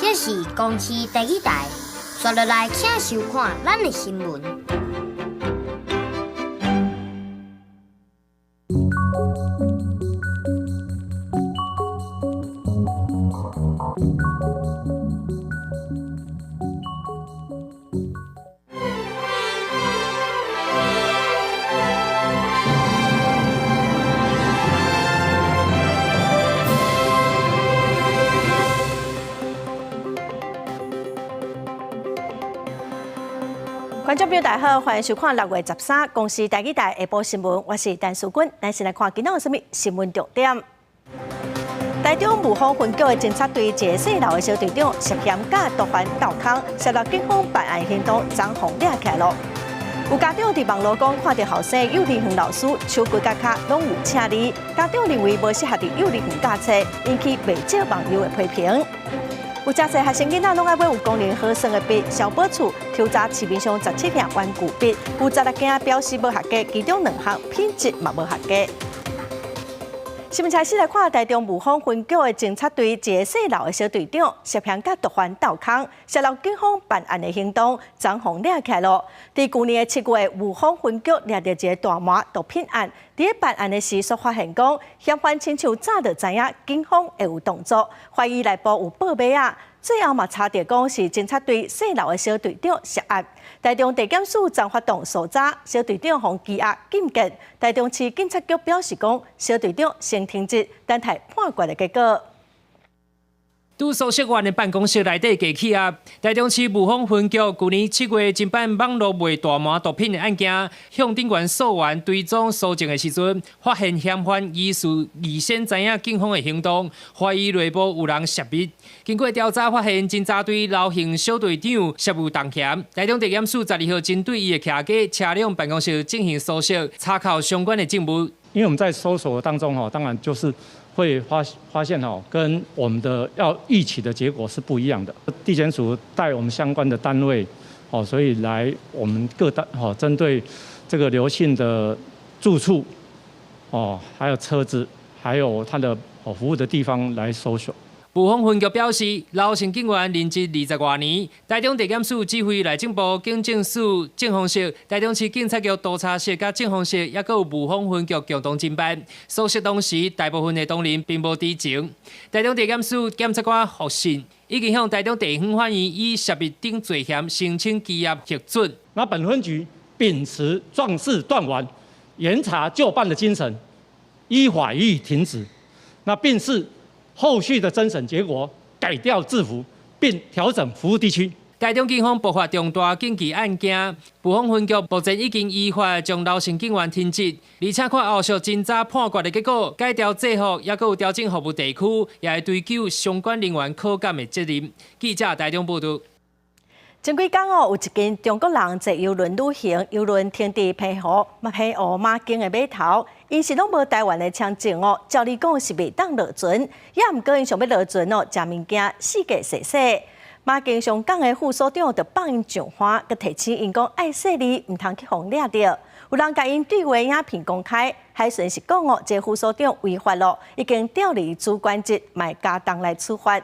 這是公視第一台，紲落來請收看咱的新聞。觀眾朋友大家好，歡迎收看6月13公視台語台下晡新聞，我是陳淑君。咱先來看今仔有啥物新聞重點。台中霧峰分局的偵察隊一個姓劉的小隊長涉嫌佮毒販鬥空，涉入警方辦案行動，昨予掠起來囉。有家長佇網路講看著後生幼稚園老師手骨佮跤攏有赤字，家長認為無適合佇幼稚園教冊，引起袂少網友的批評。有誠濟學生囡仔攏愛買有功能好耍的筆，消保處抽查市面上17件玩具筆，有16件標示無合格，其中兩項品質嘛無合格。新聞開始來看台中霧峰分局的偵察隊一個姓劉的小隊長涉嫌佮毒販鬥空，涉入警方辦案的行動，昨予掠起來囉。佇舊年的7月，霧峰分局掠著一個大麻毒品案，佇咧辦案的時，煞發現講嫌犯親像早就知影警方會有動作，懷疑內部有報馬仔，最後嘛查著講是偵察隊姓劉的小隊長涉案。台中地檢署昨發動搜查，小隊長予羈押禁見。台中市警察局表示講，小隊長先停職，等待判決的結果。拄搜尋員的辦公室內底低氣壓，台中市霧峰分局舊年7月偵辦網路賣大麻毒品的案件，向警員溯源追蹤搜證的時陣，發現嫌犯疑似預先知影警方的行動，懷疑內部有人泄密。經過調查發現，偵查隊劉姓小隊長涉有動嫌。台中地檢署12號針對伊的徛家車輛辦公室進行搜索，查扣相關的證物。因為我們在搜索當中，吼，當然就是。會發現哦，跟我們的要預期的結果是不一樣的。地檢署帶我們相關的單位，哦，所以來我們各單哦，針對這個劉姓的住處，哦，還有車子，還有他的服務的地方來搜索。霧峰分局表示，劉姓警員任職20外年，台中地檢署指揮內政部警政署政風室、台中市警察局督察室佮政風室，抑閣有霧峰分局共同偵辦。搜索當時，大部分的同仁並無知情。台中地檢署檢察官傅信已經向台中地方法院以泄密等罪嫌申請羈押核准。那本分局秉持壯士斷腕、嚴查就辦的精神，依法予以停職。那並視後續的偵審結果，改調制服，並調整服務地區。台中警方爆發重大警器案件，霧峰分局目前已經依法將劉姓警員停職，而且看後續偵查判決的結果，改調制服，抑閣有調整服務地區，也會追究相關人員可擔的責任。記者台中報導。前幾工哦，有一群中國人坐郵輪旅行，郵輪停佇澎湖馬經的碼頭，𪜶是攏無台灣的簽證哦，照理講是袂當落船，也毋過𪜶想欲落船哦，食物件四界踅踅。馬經上港的副所長就放𪜶上岸，閣提醒𪜶講愛細膩，毋通去予掠著。有人共𪜶對話影片公開，海巡是講哦，這個副所長違法囉，已經調離主管職，嘛會加重來處罰。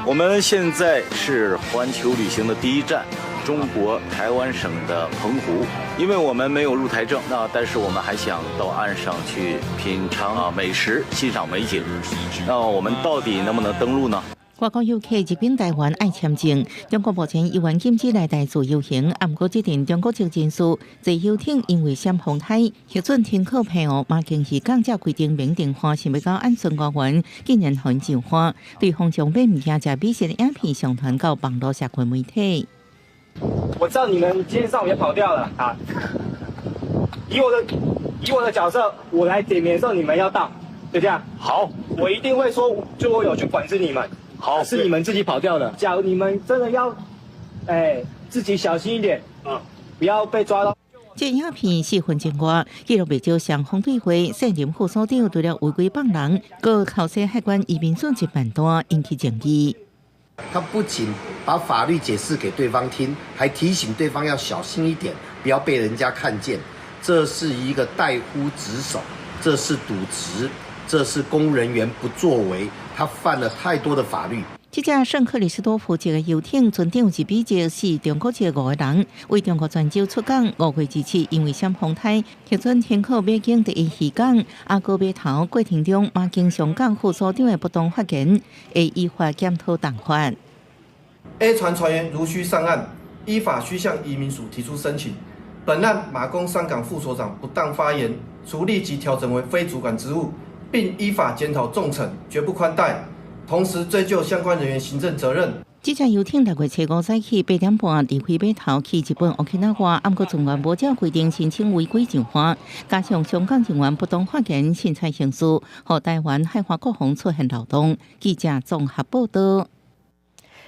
我們現在是環球旅行的第一站，中國台灣省的澎湖。因為我們沒有入台證，那但是我們還想到岸上去品嘗啊美食，欣賞美景。那我們到底能不能登陸呢？外國遊客入境台灣愛簽證，中國目前猶原禁止來台自由行。啊，毋過這陣中國籍人士坐遊艇因為閃風台，核准停靠澎湖馬經漁港，才規定免登岸，想欲到岸巡外員竟然予𪜶上岸，對方將買物件食美食的影片上傳到網路社群媒體。我知道你們今天上午也跑掉了啊！以我的角色，我來點名的時候，你們要到，就這樣。好，我一定會說，就我有去管制你們。好，是你們自己跑掉的。假如你們真的要，自己小心一點，不要被抓到。這影片4分鐘外，記錄袂少雙方對話。現任副所長除了違規放人，閣剾洗海關移民署一辦單，引起爭議。他不僅把法律解釋給對方聽，還提醒對方要小心一點，不要被人家看見。這是一個怠忽職守，這是瀆職，這是公務人員不作為，他犯了太多的法律。這隻聖克里斯多夫級的遊艇船長是美籍，是中國籍五個人，為中國泉州出港。5月27，因為閃風颱，核准停靠馬經第一漁港阿哥碼頭過程中，馬經上港副所長的不當發言，會依法檢討重罰。 A 船船員如需上岸，依法須向移民署提出申請。本案馬公商港副所長不當發言，除立即調整為非主管職務，並依法檢討重懲，絕不寬待。同時追究相關人員行政責任。這隻遊艇6月初5早起8點半離開碼頭去日本沖繩灣，毋過船員無照規定申請違規上岸，加上商港人員不當發言，凊彩行事，予台灣海華國防出現漏洞。記者綜合報道。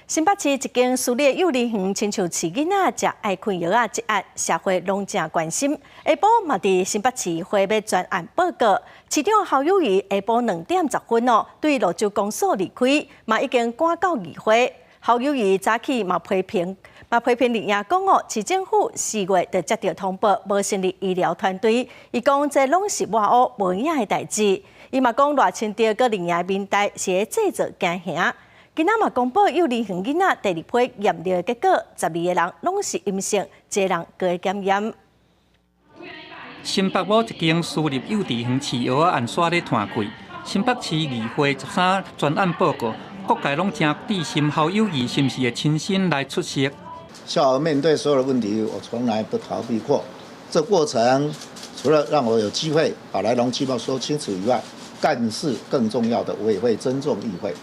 新北市一間私立幼兒園，親像飼囡仔食愛睏藥仔，這案社會攏誠關心。下晡嘛，佇新北市議會欲專案報告，市長侯友宜下晡2點10分哦，對蘆洲公所離開，嘛已經趕到議會。侯友宜早起嘛批評，嘛批評綠營講哦，市政府4月就接到通報，無成立醫療團隊，伊講這攏是抹烏無影的代誌。伊嘛講賴清德佮綠營民代是咧製造驚嚇。今仔嘛公布幼兒園囡仔第二批驗尿結果，12個人攏是陰性，一個人閣咧檢驗。新北某一間私立幼稚園飼藥仔案煞咧傳開，新北市議會13專案報告，各界攏誠關心侯友宜是毋是會親身來出席。校兒面對所有的問題，我從來不逃避過。這過程除了讓我有機會把來龍去脈說清楚以外，更是更重要的，我也會尊重議會。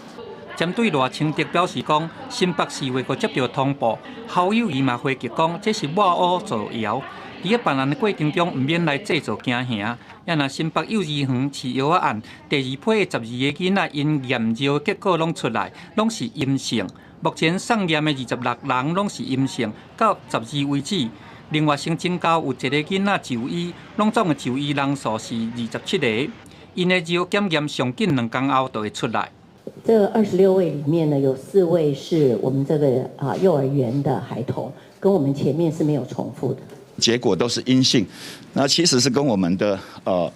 針對賴清德表示講，新北市未閣接到通報，侯友宜嘛回擊講，這是抹烏造謠。佇咧辦案的過程中，毋免來製造驚嚇。也若新北幼兒園飼藥仔案，第二批的12個囡仔𪜶驗尿結果攏出來，攏是陰性。目前送驗的26人攏是陰性，到12為止。另外，新增加有一個囡仔就醫，攏總的就醫人數是27個。𪜶的尿檢驗上緊2工後就會出來。這26位裡面呢，有4位是我們這個幼兒園的孩童，跟我們前面是沒有重複的。結果都是陰性，那其實是跟我們的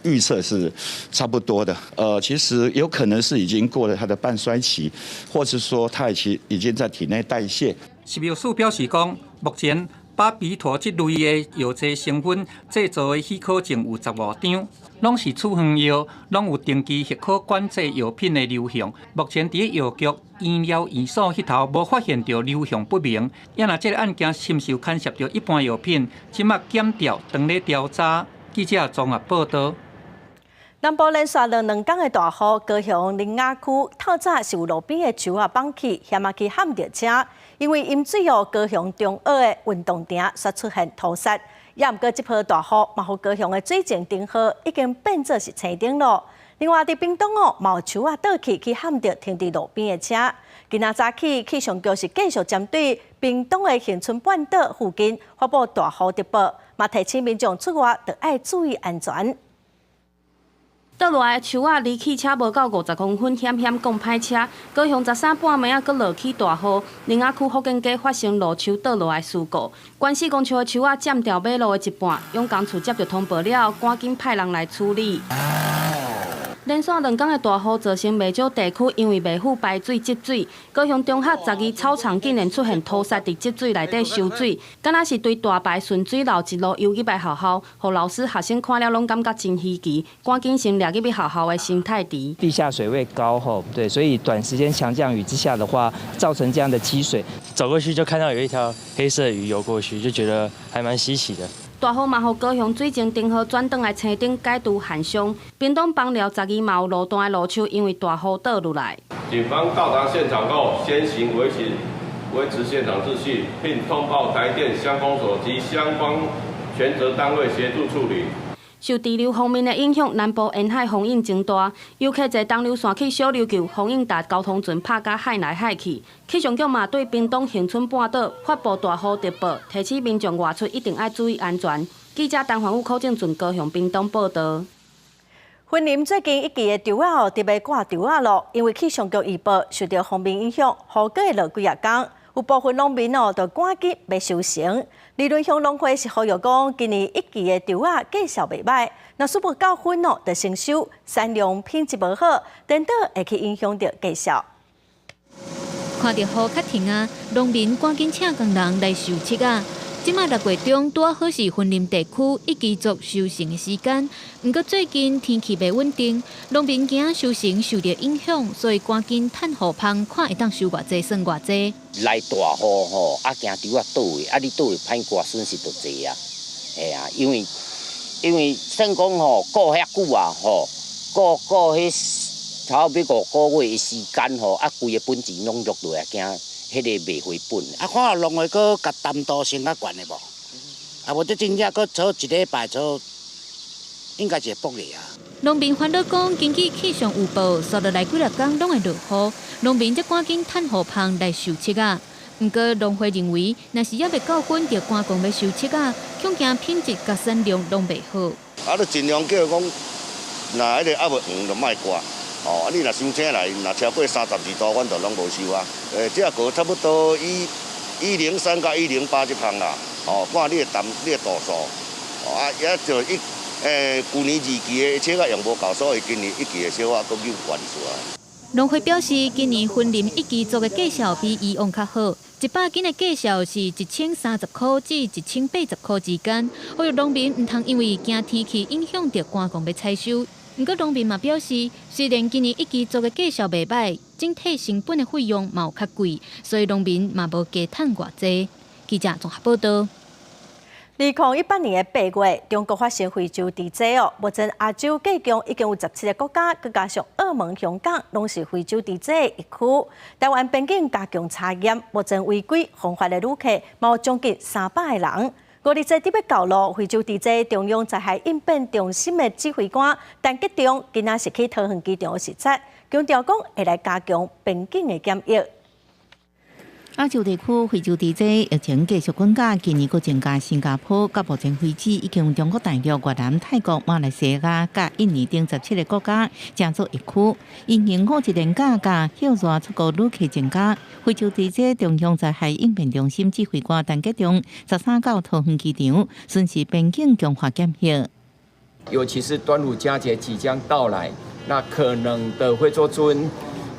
預測是差不多的。其實有可能是已經過了它的半衰期，或是說它已經在體內代謝。食藥署表示講，目前巴比妥這類的藥劑成分製造的許可證有15張，攏是處方藥，攏有登記許可管制藥品的流向。目前佇藥局、醫療院所彼頭無發現著流向不明。也若這个案件是毋是有牽涉著一般藥品，這馬檢調當咧調查。記者綜合報道。南部連續落兩工的大雨，高雄苓雅區透早是有路邊的樹仔崩去，險仔去撼著車。因為淹水哦，高雄中學的運動場煞出現土石。也毋過這波大雨，嘛予高雄的水井頂河已經變做是青頂咯。另外，佇屏東哦，嘛有樹仔倒去去撼著停佇路邊的車。今仔早起氣象局是繼續針對屏東的恆春半島附近發布大雨特報，嘛提醒民眾出外著愛注意安全。倒落來的樹仔離汽車無夠50公分，險險講歹車。高雄13半暝仔閣落起大雨，苓雅區福建街發生路樹倒落來事故，關4公尺的樹仔佔掉馬路的一半，永工處接著通報了後，趕緊派人來處理。連續兩工的大雨造成袂少地區因為袂赴排水積水，高雄中學12操場竟然出現土石佇積水內底收水，敢若是對大排順水流一路游入來學校，予老師學生看了攏感覺真稀奇，趕緊先掠入去學校的生態池。地下水位高吼，對，所以短時間強降雨之下的話，造成這樣的積水。走過去就看到有一條黑色魚游過去，就覺得還蠻稀奇的。大雨嘛，予高雄水井頂河轉轉來青頂解除旱傷。屏東枋寮12嘛有路段的路樹因為大雨倒落來。警方到達現場後，先行維持現場秩序，並通報台電鄉公所及相關權責單位協助處理。受低流鋒面的影響，南部沿海風湧增大，遊客坐東流線去小琉球，風湧共交通船拍甲海來海去。氣象局嘛對屏東恆春半島發布大雨特報，提醒民眾外出一定愛注意安全。記者陳環宇、柯正俊高雄屏東報道。雲林最近一季的稻仔哦，特別掛稻仔咯，因為氣象局預報受著鋒面影響，雨閣會落幾仔工。有部分農民哦，就趕緊欲收成。里崙鄉農會是呼籲講，今年一季的稻仔價數袂䆀，若是無夠分哦，就先收，產量品質無好，顛倒會去影響著價數。看著雨較停啊，農民趕緊請工人來收粟仔。這馬6月中拄好是雲林地區一季作收成的時間，毋過最近天氣袂穩定，農民驚收成受著影響，所以趕緊趁雨芳，看會當收偌濟算偌濟。來大雨吼，啊驚稻仔倒去，啊你倒去歹割，損失就濟啊。嘿啊，因為算講吼，顧遐久啊吼，顧顧彼差不多5個月的時間吼，啊規个本錢攏落落來，驚彼个袂回本。啊，看農會閣共淡度先較懸的無？啊，無這真正閣做一禮拜做，應該是會爆去啊。農民煩惱講，根據氣象預報，紲落來幾若工攏會落雨，農民才趕緊趁雨芳來收粟仔。毋過農會認為，若是猶未夠分，就趕工欲收粟仔，恐驚品質佮產量攏袂好。啊，你盡量叫講，若彼个猶未黃就莫割。哦，啊，你若傷青來，若超過32度，阮就攏無收啊。這個差不多103到108這芳啦。哦，看你的重，你的度數。哦，啊，也就一，舊年二期的粟仔用無夠，所以今年一期的粟仔閣又懸出來。農會表示，今年雲林一季作的價數比以往較好，100斤的價數是1030箍至1080箍之間。呼籲農民毋通因為驚天氣影響，就趕工欲採收。毋過農民嘛表示，雖然今年一季作的價數袂䆀，整體成本的費用嘛有較貴，所以農民嘛無加趁偌濟。記者綜合報導。2018年的8月，中國發生非洲豬災哦。目前亞洲計共已經有17個國家，閣加上澳門、香港，攏是非洲豬災的疫區。台灣邊境加強查驗，目前違規方法的旅客，嘛有將近300個人。5日佇欲到路，非洲豬災中央災害應變中心的指揮官陳吉仲，今仔是去桃園機場視察，強調講會來加強邊境的檢疫。亞洲地區非洲豬災疫情繼續滾加，今年閣增加新加坡，到目前為止已經有中國大陸、越南、泰國、馬來西亞、佮印尼等17個國家成做疫區。因應五一連假佮歇熱出國旅客增加，非洲豬災中央災害應變中心指揮官陳吉仲13到桃園機場巡視邊境強化檢疫。尤其是端午佳節即將到來，那可能的非洲豬瘟，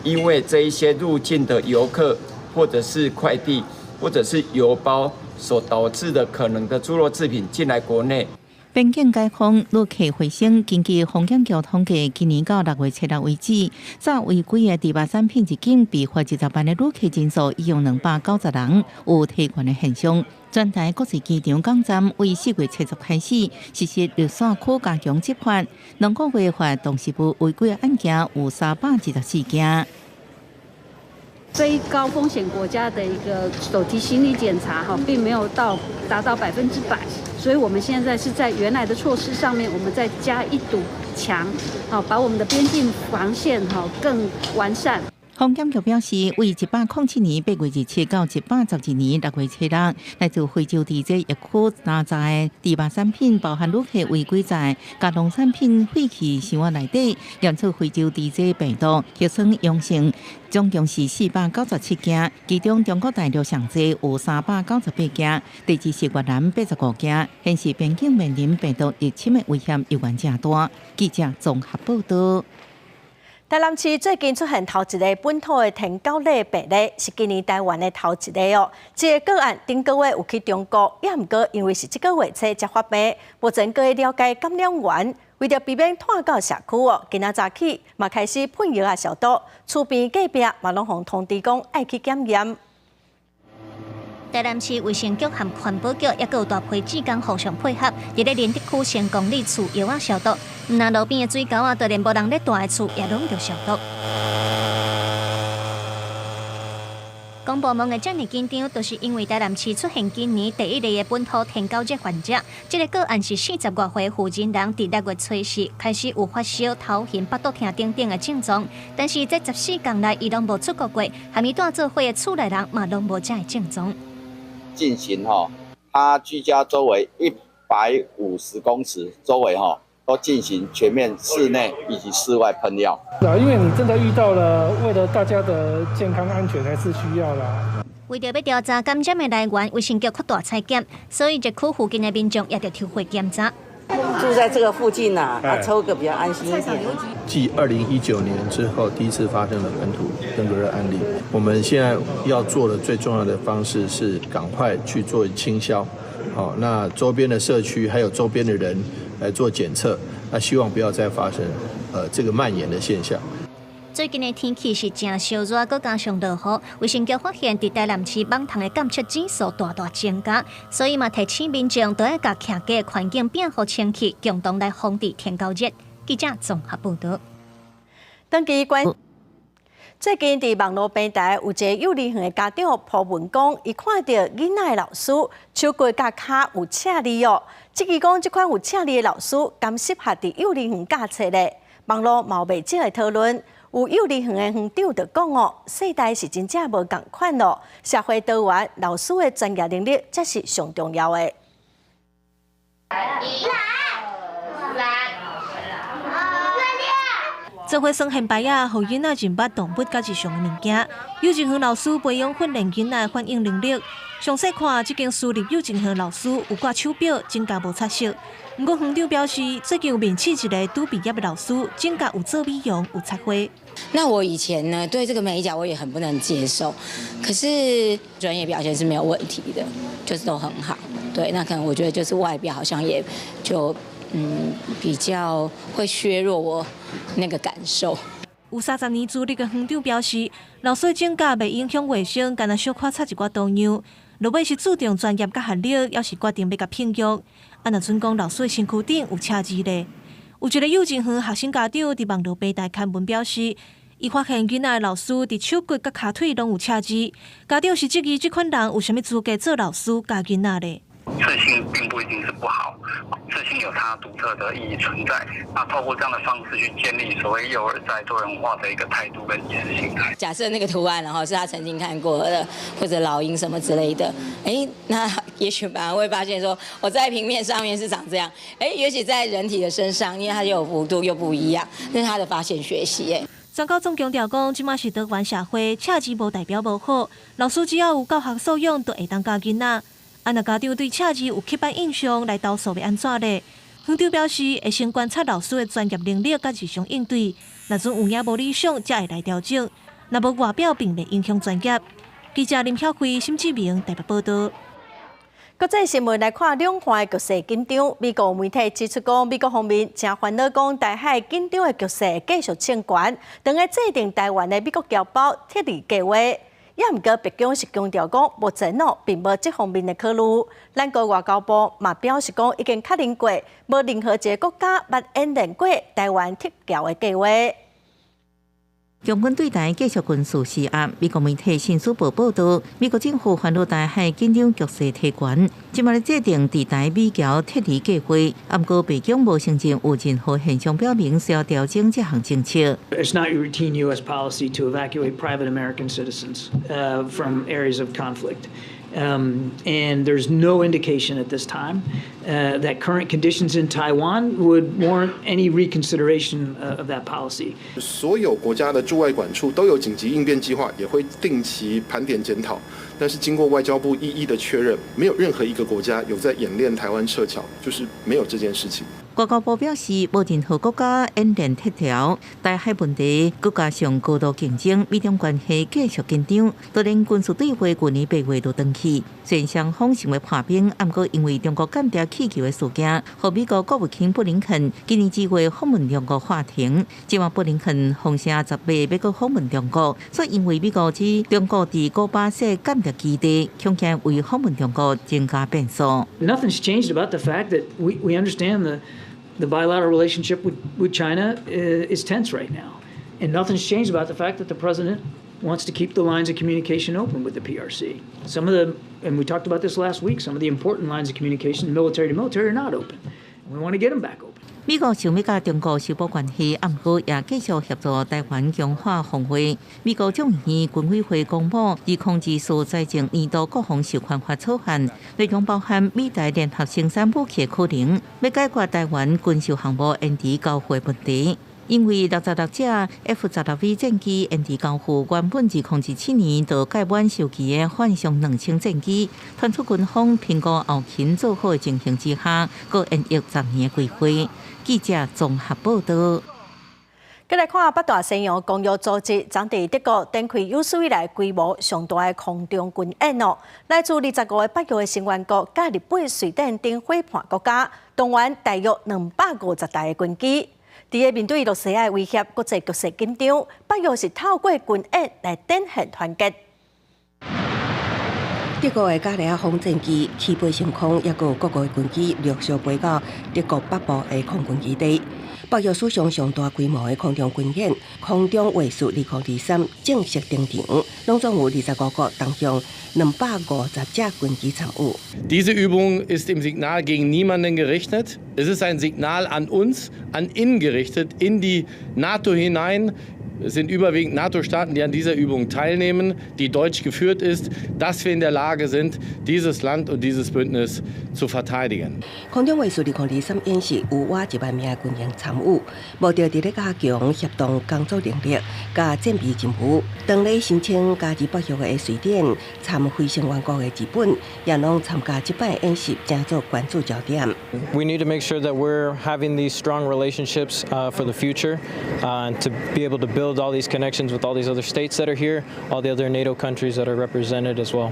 因為這一些入境的遊客，或者是快遞，或者是郵包所導致的可能的豬肉製品進來國內。邊境解封，旅客回升。根據防檢局統計，今年到6月7日為止，詐違規的豬肉產品入境被罰20萬的旅客人數已有290人，有提懸的現象。全台國際機場港站為4月7日開始實施綠線區加強執法，2個月罰動食物違規案件有324件。非高風險國家的一個手提行李檢查，哈，並沒有到達到100%，所以我們現在是在原來的措施上面，我們再加一堵牆，好，把我們的邊境防線，哈，更完善。防檢局表示，為107年8月27到112年6月7日，來自非洲豬災疫區查的豬肉產品，包含旅客違規載佮農產品廢棄箱仔內底，驗出非洲豬災病毒核酸陽性，總共是497件，其中中國大陸上濟有398件，第二是越南85件，顯示邊境面臨病毒入侵的危險猶原誠大。記者綜合報導。台南市最近出現頭一个本土的甜狗熱病例，是今年台灣的頭一个哦。這个個案頂個月有去中國，也毋過因為是這個月初才發病，目前閣咧了解感染源，為著避免傳到社區哦，今仔早起嘛開始噴藥仔消毒，厝邊隔壁嘛攏予通知講愛去檢驗。台南市衛生局和環保局抑閣有大批志工互相配合，佇咧仁德區成功里厝藥仔消毒，毋但路邊的水溝仔，就連無人咧蹛的厝也攏著消毒。公部門會遮爾緊張，就是因為台南市出現今年第一例的本土甜狗熱患者。這个個案是40外歲婦人人，佇6月初四開始有發燒、頭暈、腹肚疼等等的症狀，但是這14天來伊攏無出國過，和伊蹛做伙的厝內人嘛攏無這个症狀。進行哈，他居家周圍150公尺周圍哈，都進行全面室內以及室外噴藥。啊，因為你真的遇到了，為了大家的健康安全，還是需要啦。為著欲調查感染的來源，衛生局擴大採檢，所以熱區附近的民眾也著抽血檢查。住在這個附近啊，啊抽個比較安心一點。繼2019年之後，第一次發生了本土登革熱案例。我們現在要做的最重要的方式是趕快去做清消，好，那周邊的社區還有周邊的人來做檢測，那希望不要再發生這個蔓延的現象。最近的天氣是誠燒熱，閣加上落雨，衛生局發現佇台南市蠓蟲的監測指數大大增加，所以嘛提醒民眾都愛共徛家環境變予清氣，共同來防治天狗熱。記者綜合報導。長期關。最近佇網路平台有一个幼兒園的家長 po 文講，伊看著囡仔的老師手骨佮跤有赤字哦，質疑講這款有赤字的老師敢適合佇幼兒園教冊咧？網路嘛有袂少的討論，有幼兒園的園長就講哦，世代是真正無仝款咯，社會多元，老師的專業能力才是上重要的。一、三、做伙耍現牌仔，予囡仔認捌動物佮日常的物件。幼稚園老師培養訓練囡仔的反應能力。詳細看，這間私立幼稚園老師有掛手錶，指甲無擦色。毋過園長表示，最近有面試一个拄畢業的老師，指甲有做美容，有插花。那我以前呢，對這個美甲我也很不能接受，可是專業表現是沒有問題的，就是都很好。對，那可能我覺得就是外表好像也就比較會削弱我那個感受。有30年資歷的園長表示，老師指甲袂影響衛生，干焦小可插一寡圖樣。落尾是注重專業佮學歷，猶是決定欲共聘用。啊，若準講老師的身軀頂有赤字咧。有一个幼稚園學生家長佇網路平台刊文表示，伊發現囡仔的老師佇手骨佮跤腿攏有赤字，家長是質疑這款人有啥物資格做老師教囡仔咧？刺青並不一定是不好，刺青有它獨特的意義存在。那透過這樣的方式去建立所謂幼兒在多元化的一個態度跟意識形態。假設那個圖案然後是他曾經看過的，或者老鷹什麼之類的，哎，那也許反而會發現說，我在平面上面是長這樣，哎，也許在人體的身上，因為它有幅度又不一樣，那是他的發現學習。哎，專家總強調講，這馬是多元社會，赤字無代表無好，老師只要有教學素養，就會當教囡仔。啊，若家長對赤字有刻板印象來投訴欲按怎咧？園長表示會先觀察老師的專業能力佮日常應對，若準有影無理想，才會來調整。若無外表並袂影響專業。記者林曉慧、沈志明台北報導。國際新聞來看，兩岸的局勢緊張。美國媒體指出講，美國方面誠煩惱講，台海緊張的局勢繼續升懸，當咧制定台灣的美國僑胞撤離計劃。也毋過，白宮是強調講，目前哦並無這方面的考慮。咱國外交部嘛表示講，已經確認過，無任何一个國家捌演練過台灣撤僑的計劃。共軍對台繼續軍事施壓，美國媒體新聞報報導，美國政府煩惱台海緊張局勢提懸，這馬咧制定佇台美僑撤離計劃。毋過白宮無承認有任何現象表明需要調整這項政策。 It's not routine U.S. policy to evacuate private American citizens from areas of conflict. And there's no indication at this time that current conditions in Taiwan would warrant any reconsideration of that policy. 所有國家的駐外館處都有緊急應變計劃，也會定期盤點檢討。但是經過外交部一一的確認，沒有任何一個國家有在演練台灣撤僑，就是沒有這件事情。外交部表示，無任何國家演練撤僑，台海問題閣加上高度競爭，美中關係繼續緊張，都連軍事對話舊年8月就斷去。雖然雙方想欲破冰，毋過因為中國間諜氣球的事件，予美國國務卿布林肯今年2月訪問中國喊停。這馬布林肯風聲10月欲閣訪問中國，所以因為美國指中國佇古巴設間諜基地，恐驚為訪問中國增加變數。 Nothing's changed about the fact that we understand the bilateral relationship with China is tense right now. And nothing's changed about the fact that the president wants to keep the lines of communication open with the PRC. Some of the, and we talked about this last week, some of the important lines of communication, military to military, are not open. And we want to get them back open. 美國想欲佮中國修補關係，毋過也繼續協助台灣強化防衛。美國眾議院軍委會公布2024財政年度國防授權法草案，內容包含美台聯合生產武器的可能，欲解決台灣軍售項目延遲交付的問題。因為66隻 F-16V 戰機延遲交付，原本2027年就屆滿壽期的幻象2000戰機，傳出軍方評估後勤做好的情形之下，閣延役10年的規劃。記者綜合報道。繼來看北大西洋公約組織，昨佇德國展開有史以來規模上大的空中軍演哦。來自25個北約的成員國、佮日本、瑞典等伙伴國家，動員大約250台的軍機。佇咧面對羅西亞的威脅，國際局勢緊張，北約是透過軍演來展現團結。德國的加利亞風戰機起飛升空，抑閣有各國的軍機陸續飛到德國北部的空軍基地。北約史上上大規模的空中軍演，空中衛士2023正式登場，攏總有25國動向250隻軍機參與。 Diese Übung ist im Signal gegen niemanden gerichtet. Es ist ein Signal an uns, an innen gerichtet, in die NATO hinein. Es sind überwiegend NATO-Staaten, die an dieser Übung teilnehmen, die deutsch geführt ist, dass wir in der Lage sind, dieses Land und dieses Bündnis zu verteidigen. 空中衛士2023演習有倚1萬名軍人參與，目的佇咧加強協同工作能力，佮戰備任務。當咧申請加入北約的瑞典、參非成員國的日本，也攏參加這擺演習，成做關注焦點。 We need to make sure that we're having these strong relationships for the future, to be able to build all these connections with all these other states that are here, all the other NATO countries that are represented as well.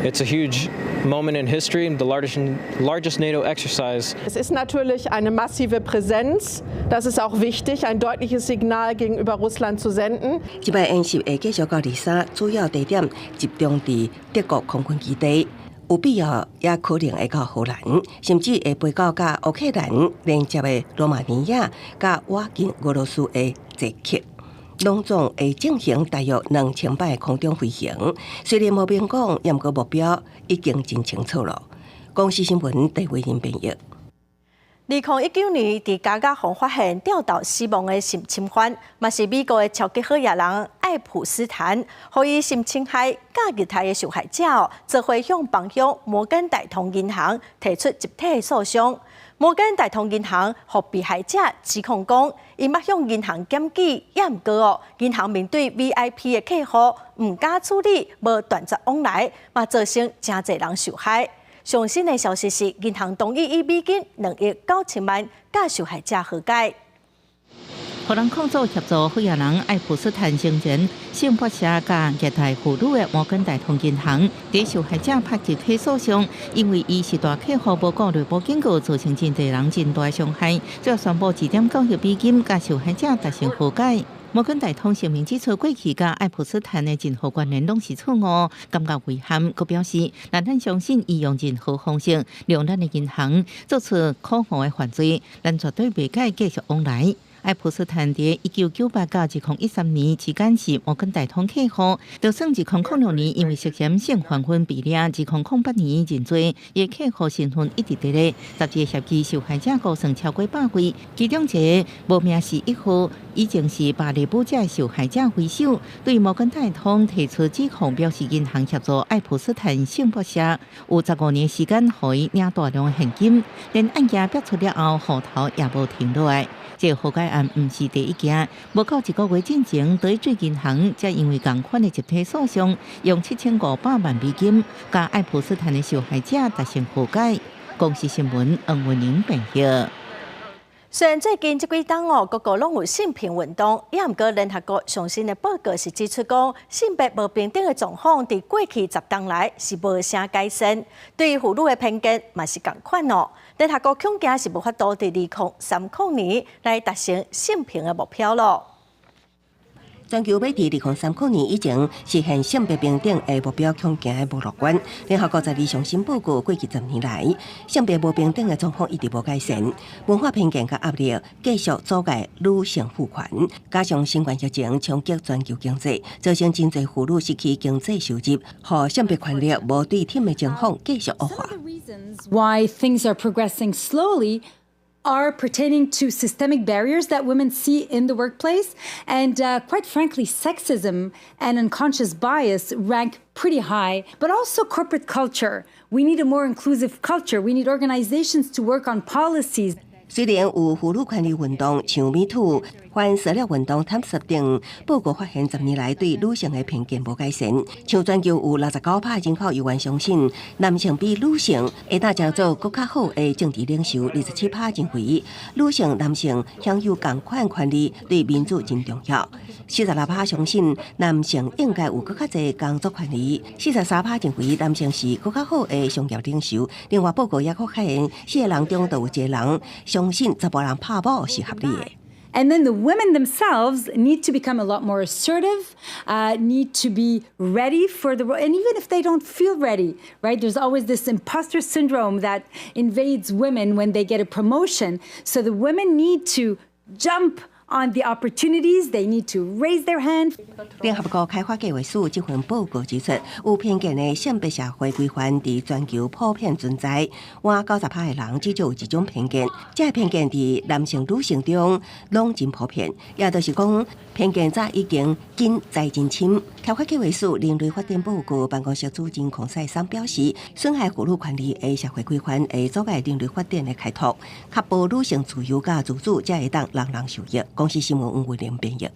It's a huge moment in history, the largest NATO exercise. Es ist natürlich eine massive Präsenz. Das ist auch wichtig, ein deutliches Signal gegenüber Russland zu senden. 這擺演習會繼續到23，主要地點集中佇德國空軍基地。有必要也可能會到荷蘭，甚至會飛到佮烏克蘭連接的羅馬尼亞，佮倚近俄羅斯的捷克。攏總會進行大約2000擺空中飛行。雖然無明講，毋過目標已經真清楚了。公視新聞鄭偉仁編譯。2019年，佇加薩予發現吊倒死亡的性侵犯，嘛是美國的超級好額人愛普斯坦，予伊性侵害佮虐待的受害者，做伙向幫兇摩根大通銀行提出集體訴訟。摩根大通銀行予被害者指控講，𪜶捌向銀行檢舉，也毋過哦，銀行面對 VIP 的客戶毋敢處理，無斷絕往來，嘛造成誠濟人受害。上新的消息是，銀行同意以美金2億9千萬佮受害者和解。予人控訴協助好額人愛普斯坦生前性剝削佮虐待婦女的摩根大通銀行，佇受害者拍集體訴訟，因為伊是大客戶無顧內部警告，造成真濟人真大傷害，最後宣布2.9億美金佮受害者達成和解。摩根大通聲明指出，過去佮愛普斯坦的任何關聯攏是錯誤，感覺遺憾。閣表示，若咱相信伊用任何方式利用咱的銀行做出可惡的犯罪，咱絕對袂佮伊繼續往來。愛普斯坦佇1998到2013年期間是摩根大通客戶，就算2006年因為涉嫌性犯罪被掠，2008年認罪，伊的客戶身份一直佇咧。十二个協議受害者估算超過百位，其中一个無名氏一號以前是芭蕾舞者受害者為首，對摩根大通提出指控，表示銀行協助愛普斯坦性剝削，有15年時間予伊領大量現金，連案件爆出了後，戶頭也無停落來。這個和解案毋是第一件，無夠一個月進前，德意志銀行才因為仝款的集體訴訟，用7500萬美金，佮愛普斯坦的受害者達成和解。公視新聞黃文玲編譯。雖然最近這幾冬哦，各國攏有性平運動，也毋過聯合國上新的報告是指出講，性別無平等的狀況佇過去10冬來是無啥改善，對於婦女的偏見嘛是仝款哦。聯合國恐驚是無法度佇2030年來達成性平的目標囉。全球欲佇2030年以前實現性別平等的目標，恐驚無樂觀。聯合國十二上新報告，過去10年來，性別無平等的狀況一直無改善，文化偏見佮壓力繼續阻礙女性賦權，加上新冠疫情衝擊全球經濟，造成真濟婦女失去經濟收入，予性別權力無對等的情況繼續惡化。 Why things are progressing slowly are pertaining to systemic barriers that women see in the workplace. And quite frankly, sexism and unconscious bias rank pretty high, but also corporate culture. We need a more inclusive culture. We need organizations to work on policies. 雖然有婦女權利運動，像 Me Too、反塑料運動探索等報告發現，10年來對女性的偏見無改善。像全球有69%人口猶原相信男性比女性會當成做閣較好的政治領袖，27%認為女性、男性享有仝款權利對民主真重要。46%相信男性應該有閣較濟工作權利，43%認為男性是閣較好的商業領袖。另外報告也閣發現，四个人中就有一個人相信查埔人拍某是合理的。 And then the women themselves need to become a lot more assertive, need to be ready for the role. And even if they don't feel ready, right? There's always this imposter syndrome that invades women when they get a promotion. So the women need to jump on the opportunities, they need to raise their hand. 聯合國開發計劃署這份報告指出，有偏見的性別社會規範佇全球普遍存在，滿90%的人至少有一種偏見，這个偏見佇男性、女性中攏真普遍，也就是講，偏見早已經根在真深。開發計劃署人類發展報告辦公室主任孔賽桑表示，損害婦女權利的社會規範會阻礙人類發展的開拓，確保女性自由佮自主，才會當人人受益。公視新聞黃慧玲編譯。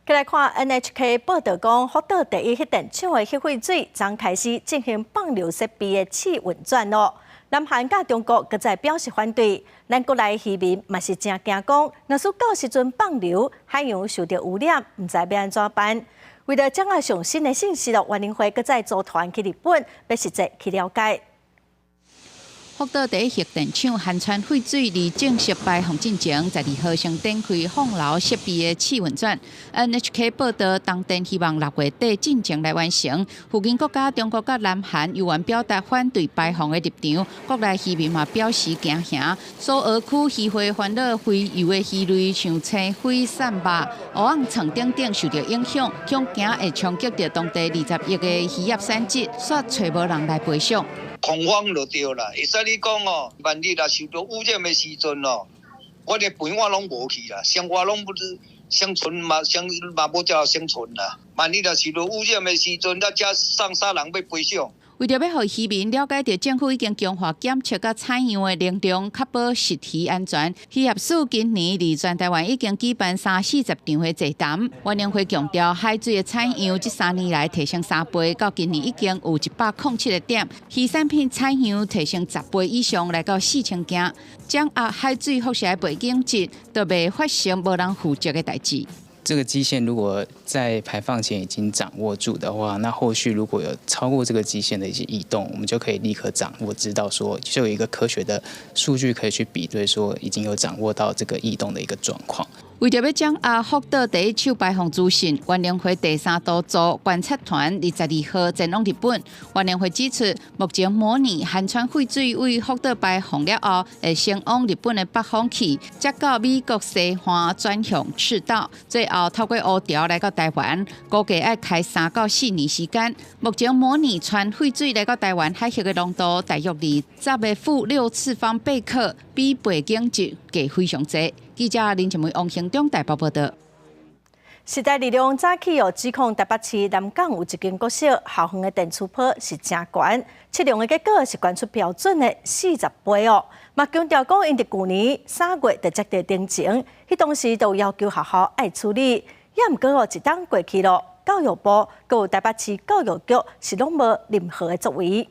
繼來看 NHK 報導講，福島第一核電廠的核廢水昨開始進行放流設備的試運轉囉。南韓佮中國閣再表示反對，咱國內漁民嘛是誠驚講，若是到時陣放流，海洋受著污染，毋知欲按怎辦。為了掌握上新的信息，原能會閣再組團去日本，欲實際去了解。福島第一核電廠含氚廢水佇正式排放進前，12號先展開放流設備的試運轉。NHK 報導，東電希望6月底進前來完成。附近國家中國佮南韓猶原表達反對排放的立場，國內漁民嘛表示驚嚇。蘇澳區漁會煩惱洄游的魚類，像青輝、鱔肉、蚵仔鯧等等受著影響，恐驚會衝擊著當地20億的漁業產值，煞揣無人來賠償。恐慌就對啦，會使你講哦，萬一若受著污染的時陣哦，我的飯碗攏無去啦，生活攏不是生存嘛，生嘛無遮生存啦。萬一若受著污染的時陣，咱遮送啥人欲賠償？為著欲予漁民了解著政府已經強化檢測佮採樣的能量，確保食魚安全。漁業署今年佇全台灣已經舉辦三四十場的座談。原能會強調，海水的採樣這3年來提升3倍，到今年已經有107個點，魚產品採樣提升10倍以上，來到4000件。掌握海水輻射的背景值，就袂發生無人負責的代誌。這個基線如果在排放前已經掌握住的話，那後續如果有超過這個基線的一些異動，我們就可以立刻掌握，知道說就有一個科學的數據可以去比對，說已經有掌握到這個異動的一個狀況。為著欲掌握福島第一手排放資訊，原能會第三度組觀察團22號前往日本。原能會指出，目前模擬含氚廢水對福島排放了後，會先往日本的北方去，再到美國西岸轉向赤道，最後透過烏條來到台灣，估計愛開3到4年時間。目前模擬氚廢水來到台灣海域的濃度大約佇10的負6次方貝克，比背景值低非常濟。記者林靜梅、王興中台北報導。時代力量早起有指控台北市南港有一間國小校園的電磁波是誠懸，測量的結果是懸出標準的40倍哦。嘛強調講，𪜶佇舊年3月就接著偵情，彼當時就要求學校愛處理，也毋過哦，一冬過去囉，教育部閣有台北市教育局是攏無任何的作為。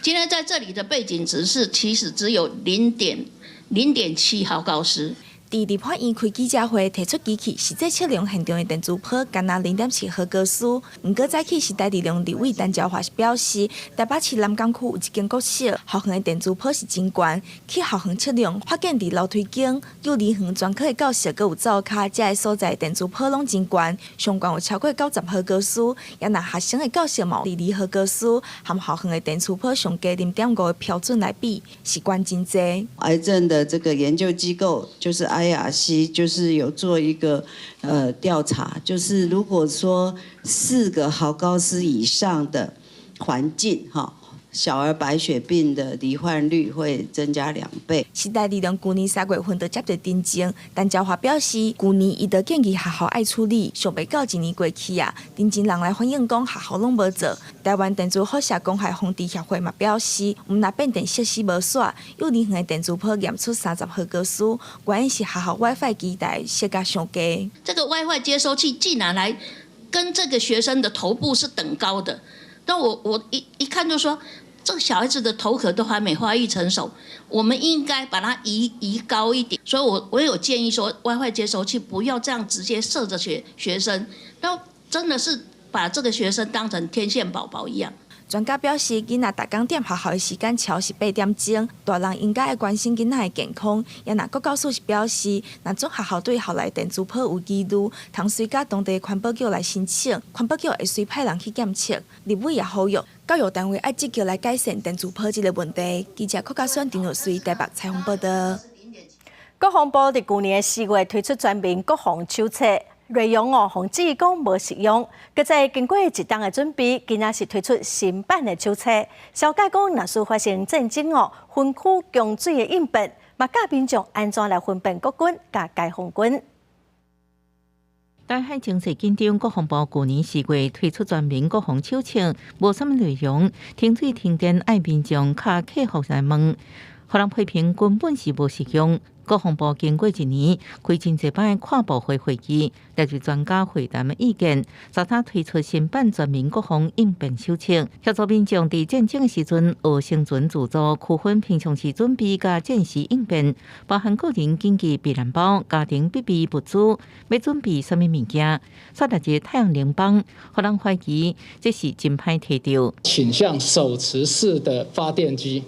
今天在這裡的背景值是其實只有0.07毫高斯。佇立法院開記者會，提出機器實際測量現場的電磁波，干焦0.7毫高斯。毋過早起時代力量立委陳昭華是表示，台北市南港區有一間國小，校園的電磁波是真懸，去校園測量，發現佇樓梯間、幼兒園專科的教室，閣有灶跤，這个所在電磁波攏真懸，上懸有超過90毫高斯。也若學生的教室嘛有2毫高斯，和校園的電磁波上低0.5的標準來比，是懸真濟。癌症的這個研究機構就是 IARC，就是有做一個調查，就是如果說4個毫高斯以上的環境，哈，小兒白血病的罹患率會增加2倍。時代力量舊年3月份就接著陳情，陳昭華表示，舊年伊就建議學校愛處理，想袂到一年過去啊，陳情人來反映講學校攏無做。台灣電磁輻射公害防治協會嘛表示，毋但變電設施無煞，幼兒園的電磁波驗出30毫格氏，原因是學校 WiFi 機台設甲傷低。這個 WiFi 接收器竟然來跟這個學生的頭部是等高的，那我一看就說，這個小孩子的頭殼都還沒發育成熟，我們應該把它移高一點。所以我有建議說，WiFi 接收器不要這樣直接射著學生，那真的是把這個學生當成天線寶寶一樣。專家表示，囡仔逐工踮學校的時間超是8點鐘，大人應該愛關心囡仔的健康。也若國教署是表示，若準學校對校內電磁波有疑慮，通隨佮當地環保局來申請，環保局會隨派人去檢測。立委也呼籲教育單位愛積極來改善電磁波這個問題。記者郭家選、陳玉穗台北採訪報道。國防部佇舊年4月推出全民國防手冊。內容哦，防止講無實用。閣再經過一冬的準備，今仔是推出新版的手冊。紹介講，若是發生戰爭哦，分區供水的應變，嘛教民眾按怎來分辨國軍佮解放軍。台海情勢緊張，國防部舊年4月推出全民國防手冊，無啥物內容，停水停電愛民眾較客服來問，予人批評根本是無實用。國防部經過一年開真濟擺跨部會會議，列入專家會談的意見，昨昏推出新版全民國防應變手冊，協助民眾佇戰爭的時陣學生存自助，區分平常時準備佮戰時應變，包含個人緊急避難包、家庭必備物資，欲準備啥物物件，煞列一個太陽能板，予人懷疑這是真歹提著。傾向手持式的發電機，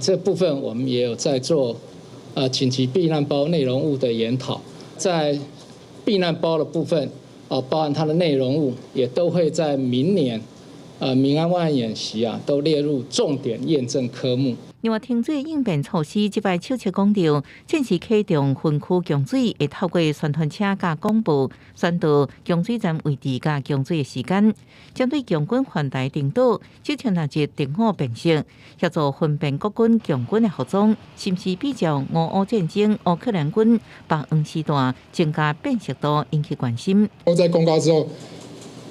這部分我們也有在做。緊急避難包內容物的研討，在避難包的部分，包含它的內容物，也都會在明年，民安萬安演習啊，都列入重點驗證科目。另外，停水應變措施，這擺手冊講著，戰時啟動分區供水，會透過宣傳車佮廣播宣導供水站位置佮供水的時間。針對共軍環台登島，手冊納入敵我辨識，協助分辨國軍、共軍的服裝，是毋是比照俄烏戰爭、烏克蘭軍白黃絲帶，增加辨識度，引起關心。在公告之後，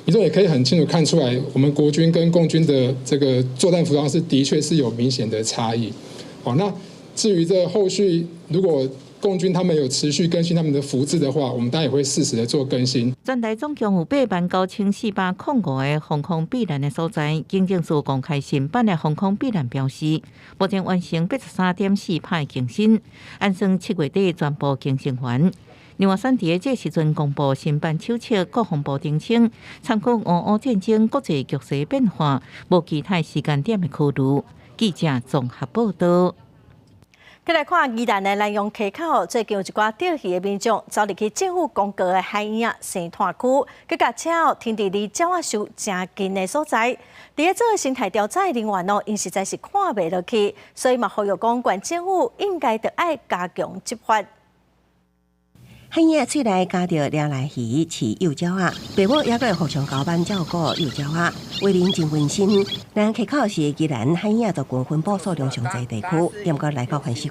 民眾也可以很清楚看出來，我們國軍跟共軍的這個作戰服裝是的確是有明顯的差異。好，那至於這後續如果共軍他們有持續更新他們的服制的話，我們當然也會適時的做更新。全台總共有89,405個防空避難的所在，警政署公開新版的防空避難標示，目前完成83.4%的更新，按算7月底全部更新完。另外，選佇這時陣公布新版手冊，國防部澄清，參考俄烏戰爭國際局勢變化，無其他時間點的考慮。記者綜合報道。再來看宜蘭的蘭陽溪口，最近有一寡釣魚的民眾走入去政府公告的海鶯生態區，閣共車停佇離鳥仔岫誠近的所在。佇咧做生態調查的人員哦，𪜶實在是看袂落去，所以嘛呼籲講，縣政府應該著愛加強執法。海鶯喙內夾著掠來魚，飼幼鳥仔，爸母猶閣會互相交班照顧幼鳥仔，畫面真溫馨。蘭陽溪口是宜蘭海鶯族群分布數量上濟地區，毋過來到繁殖區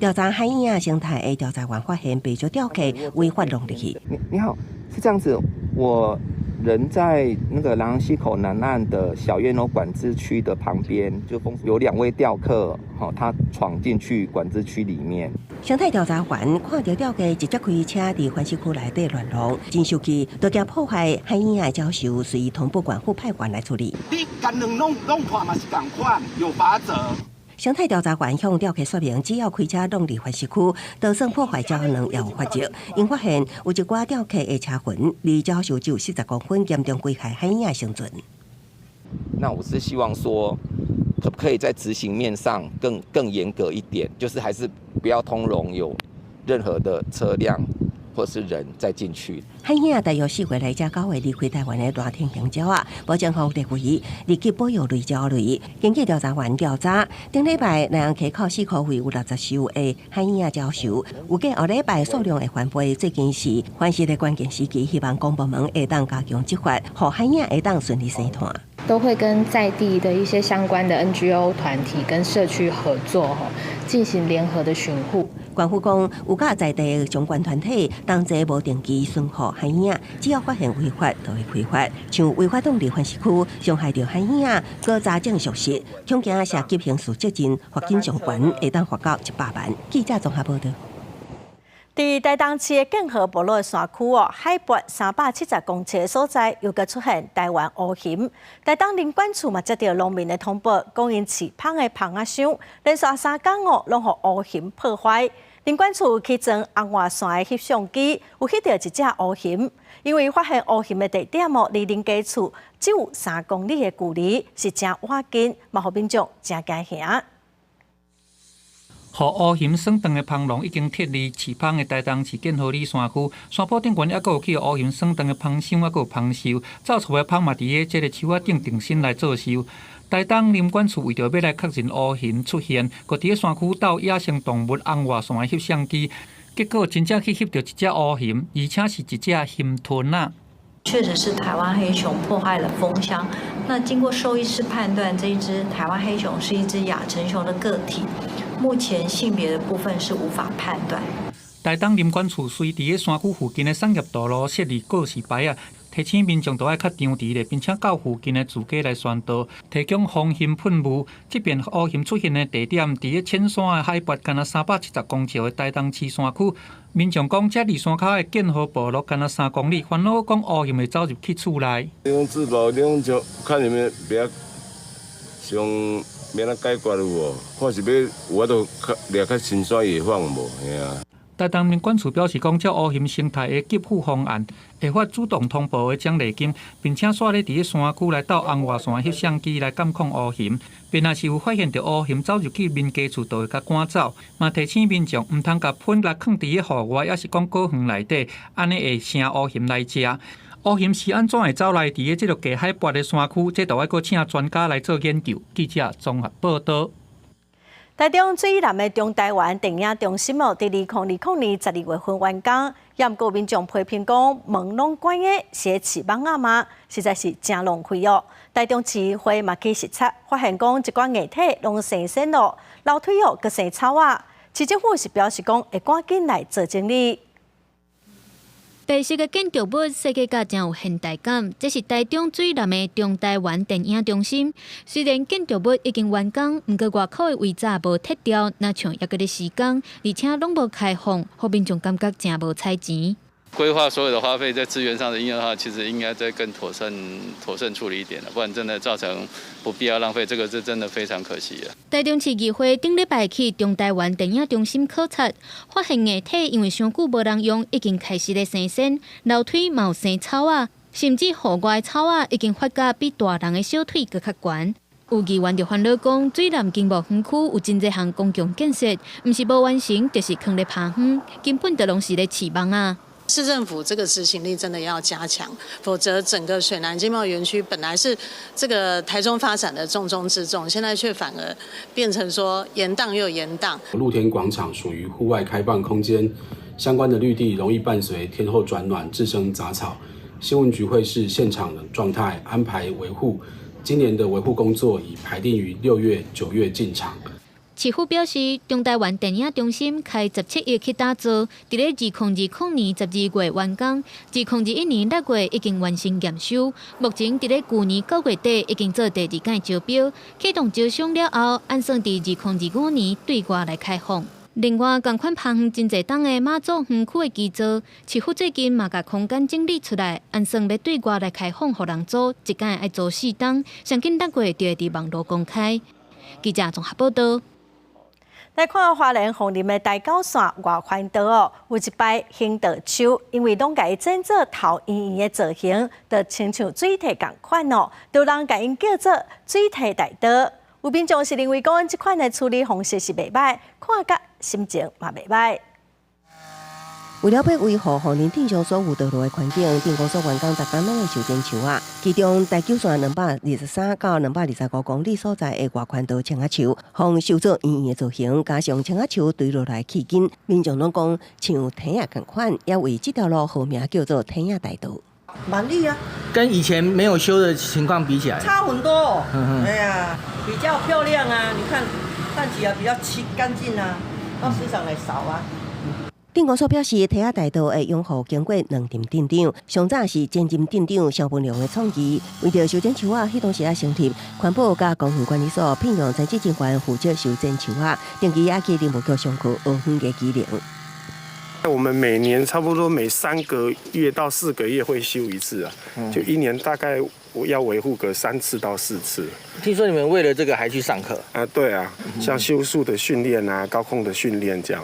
調查海鶯生態的調查員發現，袂少釣客違法弄入去。你好，是這樣子，我人在那個蘭陽溪口南岸的小燕窩管制區的旁邊，就有兩位釣客，他闖進去管制區裡面。生態調查員看著釣客直接開車佇繁殖區內底亂弄，真生氣，就驚破壞海鶯的鳥岫，隨同步縣府派員來處理。你共兩弄破嘛是仝款，有罰則。生態調查員向釣客說明，只要開車弄入繁殖區，就算破壞鳥卵也有罰則。𪜶發現有一寡釣客的車痕離鳥岫只有40公分，嚴重危害海鶯生存。那我是希望說，可不可以在執行面上更嚴格一點？就是還是不要通融有任何的車輛或是人再進去。海鶯大約4月來這9月離開台灣的熱天型鳥仔，目前予列為二級保育類鳥類。根據調查員調查，頂禮拜蘭陽溪口四箍位有60岫的海鶯鳥岫，預計後禮拜數量會翻倍。最近是繁殖的關鍵時期，希望公部門會當加強執法，予海鶯會當順利生湠。都會跟在地的一些相關的 NGO 團體跟社區合作，吼，進行聯合的巡護。縣府講，有佮在地相關團體同齊無定期巡護海耳，只要發現違法，就會開罰。像違法擋佇番石區傷害著海耳，閣查證屬實，恐驚涉及刑事責任，罰金上懸會當罰到100萬。記者綜合報導。佇台東市的建和部落山區哦，海拔370公尺的所在，又閣出現台灣烏熊。台東林管處嘛接著農民的通報，講𪜶飼蜂的蜂仔箱連續3工哦，攏予烏熊破壞。林管處去裝紅外線的翕相機，有翕著一隻烏熊。因為發現烏熊的地點哦，離林家厝只有3公里的距離，是誠倚近，嘛予民眾誠驚嚇。予烏熊損斷的蜂籠已經撤離飼蜂的台東市建和里山區，山坡頂懸猶閣有去予烏熊損斷的蜂箱，猶閣有蜂竇，走出的蜂嘛佇咧這个樹仔頂定身來做岫。台東林管處為著欲來確認烏熊出現，閣佇咧山區鬥野生動物紅外線的翕相機，結果真正去翕著一隻烏熊，而且是一隻熊鵲仔。確實是台灣黑熊破壞了蜂箱。那經過獸醫師判斷，這一隻台灣黑熊是一隻亞成熊的個體。目前性別的部分是無法判斷。台東林管處隨佇咧山區附近的產業道路設立告示牌仔，提醒民眾著愛較張弛咧，並且到附近的住家來宣導，提供防熊噴霧。這遍烏熊出現的地點，佇咧淺山的海拔，干焦370公尺的台東市山區。民眾講，這離山跤的建和部落干焦3公里，煩惱講烏熊會走入去厝內。你講自保，你講就看有沒有比較像欲按怎解決有無？看是欲有法度較掠較深山會放無？嘿啊。台東林管處表示講，這烏熊生態的給付方案會發主動通報的獎勵金，並且煞咧佇咧山區來鬥紅外線翕相機來監控烏熊。便若是有發現著烏熊走入去民家厝，就會共趕走。嘛提醒民眾毋通共噴來囥佇咧戶外，抑是講果園內底，按呢會成烏熊來食。烏熊是按怎會走來佇咧這个低海拔的山區？這著愛閣請專家來做研究。記者綜合報導。台中水湳的中台灣電影中心哦，佇2020年12月份完工，也毋過民眾批評講門攏關的，是咧飼蠓仔嗎？實在是誠浪費哦。台中市議會嘛去視察，發現講一寡硬體攏生鉎咯，樓梯哦閣生草仔。市政府是表示講會趕緊來做整理。白色的建築物設計甲誠有現代感，這是台中水湳的中台灣電影中心。雖然建築物已經完工，毋過外口的圍柵無撤掉，若像猶閣咧施工，而且攏無開放，予民眾感覺誠無彩錢。規劃所有的花費在資源上的應用的話，其實應該再更妥善、妥善處理一點，不然真的造成不必要浪費，這個是真的非常可惜啊。台中市議會頂禮拜去中台灣電影中心考察，發現硬體因為傷久無人用，已經開始咧生鉎，樓梯嘛有生草仔，甚至戶外草仔已經發甲比大人的小腿閣較懸。有議員就煩惱講，水湳經貿園區有真濟項公共建設，毋是無完成，就是囥咧拋荒，根本就攏是咧飼蠓仔。市政府這個執行力真的要加強，否則整個水湳經貿園區本來是這個台中發展的重中之重，現在卻反而變成說延宕又延宕。露天廣場屬於戶外開放空間，相關的綠地容易伴隨天候轉暖滋生雜草。新聞局會視現場的狀態安排維護，今年的維護工作已排定於6月、9月進場。市府表示，中台灣電影中心開17億去打造，佇咧2020年12月完工，2021年6月已經完成驗收。目前佇咧舊年9月底已經做第二屆招標，啟動招商了後，按算佇2025年對外來開放。另外，仝款拋荒真濟冬的媽祖園區的基座，市府最近嘛共空間整理出來，按算欲對外來開放予人租，一擺愛租4冬，上緊6月就會佇網路公開。記者綜合報導。來看花蓮鳳林的台九線外環道哦，有一排行道樹，因為攏共伊剪做頭圓圓的造型，就親像水提仝款哦，就有人共𪜶叫做水提大道。有民眾是認為講，這款的處理方式是袂䆀，看甲心情嘛袂䆀。為了欲維護鳳林鎮上所有道路的環境，鎮公所員工逐工攏會修剪樹仔。其中台九線223到225公里所在的外環道青仔樹，予修做圓圓的造型，加上青仔樹垂落來氣根，民眾攏講像梯仔仝款，也為這條路號名叫做梯仔大道。滿意啊！跟以前沒有修的情況比起來，差很多。哎呀，比較漂亮啊！你看，看起來比較清乾淨啊，到市場來掃啊。鎮公所表示，堤仔大道的養護經過兩任鎮長，上早是前任鎮長蕭文良的創意，為著修剪樹仔，彼當時仔成立環保佮公園管理所，聘用專職人員負責修剪樹仔，定期也去林務局上課學園的技能。我們每年差不多每3個月到4個月會修一次啊，就一年大概我要維護個3次到4次。聽說你們為了這個還去上課？啊，對啊，像修樹的訓練啊，高空的訓練這樣。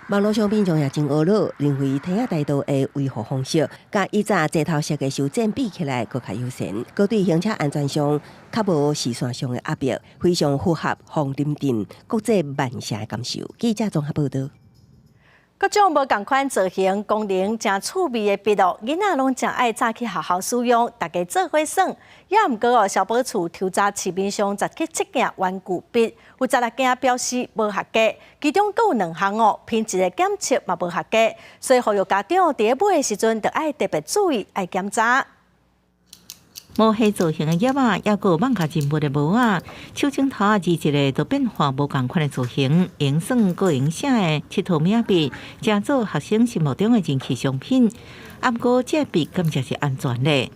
網路上民眾也真懊惱，認為堤仔大道的維護方式，佮以早齊頭式的修剪比起來，閣較友善，閣對行車安全上較無視線上的壓迫，非常符合鳳林鎮國際慢城的感受。記者綜合報導。各種無仝款造型、功能誠趣味的筆哦，囡仔攏誠愛早去學校使用，大家做伙耍。也毋過哦，消保處抽查市面上17件玩具筆，有16件標示無合格，其中閣有兩項哦，品質的檢測嘛無合格，所以呼籲家長佇咧買的時陣，著愛特別注意，愛檢查。無蝦造型的盒仔，抑閣有漫畫人物的帽仔，手指頭仔字一个都變化無仝款的造型，用耍閣用寫的𨑨迌物仔筆，成做學生心目中的人氣商品。啊，毋過這筆敢誠是安全的？